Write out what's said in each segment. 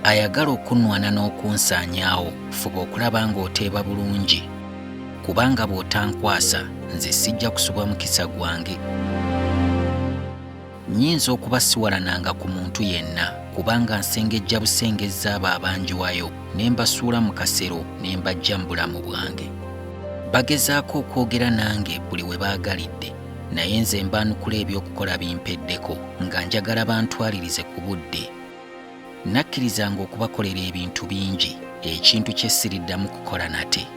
Ayagala okunnwana n'okunsaanyaawo, fuba okulaba ng'oteeba bulungi, kubanga bw'otankwasa nze sijja kusubwa mukisa gwange. Nnyinza okuba siwalananga ku muntu yenna, kubanga nsengejja busengezza abo abanjiwayo ne mbasuula mu kasero ne mbaggya mu bulamu bwange. Bagezaako okwogera nange buli we baagalidde, naye nze mbaanukula eby'okukola bimpeddeko nga njagala bantwalirize ku budde. Nakkirizanga okubakolera ebintu bingi, ekintu kye siriddamu kukola nate.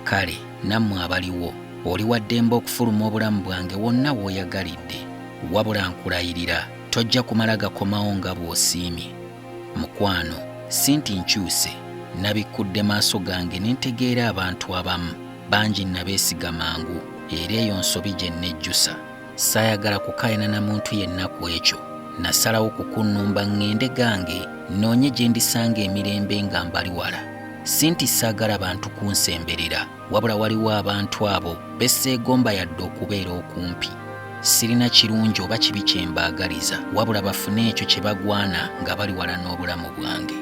Kale nammwe abaliwo, oli wa ddembe okufuluma obulamu bwange wonna w'oyagalidde. Wabula nkulayirira, tojja kumala gakomawo nga bw'osiimye. Mukwano, si nti nkyuse, nabikkudde maaso gange ne ntegeera abantu abamu. Bangi nnabeesiga mangu era eyo nsobi gye nnejjusa. Saayagala kukaayana na muntu yenna ku ekyo. Nasalawo kukunnumba ŋŋende gange nnoonye gye ndisanga emirembe nga mbali wala. Si nti saagala bantu kunsemberera, wabula waliwo abantu abo be seegomba yadde okubeera okumpi. Sirina kirungi oba kibi kye mbaagaliza, wabula bafune ekyo kye bagwana nga bali wala n'obulamu bwange.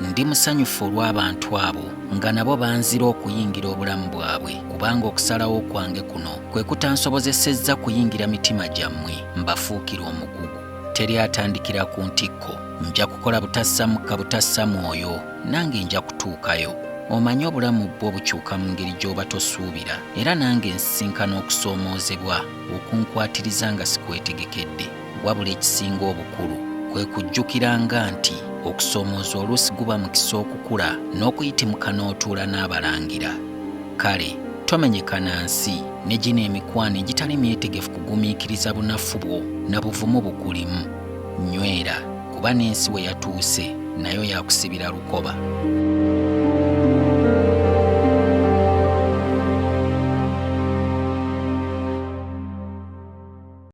Ndi musanyufu olw'abantu abo nga nabo banzira okuyingira obulamu bwabwe kubanga okusalawo kwange kuno kwe kutansobozesezza kuyingira mitima gyammwe mbafuukire omugugu. Teri atandikira ku ntikko. Nja kukola butassa mukka butassa mwoyo nange nja kutuukayo. Omanyi obulamu bwo bukyuka mu ngeri gy'oba tosuubira era nange nsisinkana okusoomoozebwa okunkwatiriza nga sikwetegekedde. Wabula ekisinga obukulu kwe kujjukiranga nti okusoomooza oluusi guba mukisa okukula n'okuyitimuka n'otuula n'abalangira. Kale tomenyeka na nsi ne gino emikwano egitali myetegefu kugumiikiriza bunafu bwo na buvumu bukulimu. Nywera kuba n'ensi we yatuuse nayo yakusibira lukoba.